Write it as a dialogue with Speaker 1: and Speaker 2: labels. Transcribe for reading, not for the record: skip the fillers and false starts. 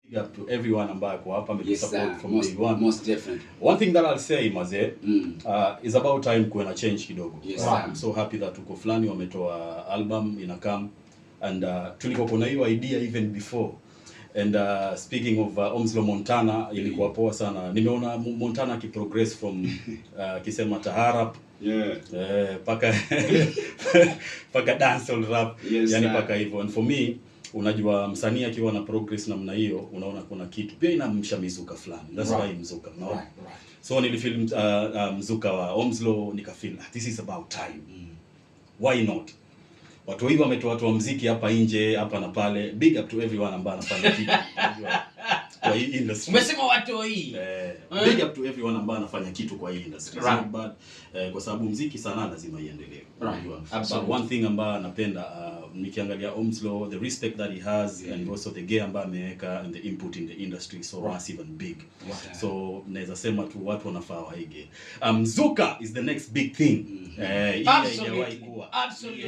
Speaker 1: Big up to everyone ambaye ako hapa ametusupport
Speaker 2: Sir.
Speaker 1: From
Speaker 2: Most,
Speaker 1: day one.
Speaker 2: Most definitely.
Speaker 1: One thing that I'll say, mazee, is about time kuwe na change kidogo.
Speaker 2: Yes, sir.
Speaker 1: I'm so happy that Ukoo Flani wametoa album inacome and tulikuwa kuna hiyo idea even before. And speaking of Omslow Montana, ilikuwa poa sana. Nimeona Montana akiprogress from akisema taarab paka dancehall rap, yani
Speaker 2: sir.
Speaker 1: Paka hivyo. And for me, unajua msanii akiwa na progress namna hiyo, unaona kuna kitu pia inamsha mizuka fulani. That's why mzuka, unaona? So nilifeel mzuka wa Omslow, nikafeel, "Ah, this is about time. Why not?" Watu hivi wametoa watu wa mziki hapa nje, hapa na pale. Big up to everyone ambaye anafanya kitu, unajua, kwa hii industry.
Speaker 3: Umesema watoi.
Speaker 1: Eh,
Speaker 3: Eh?
Speaker 1: big up to everyone ambaye anafanya kitu kwa hii industry. It's not bad, kwa sababu mziki sana lazima iendelee. Unajua. But one thing ambayo napenda, nikiangalia Omslow, the respect that he has and also the gear ambayo ameweka and the input in the industry is so massive and big. So naweza sema tu watu wanafaa waige. Mzuka is the next big thing. Hii haijawahi kuwa.
Speaker 3: Absolutely.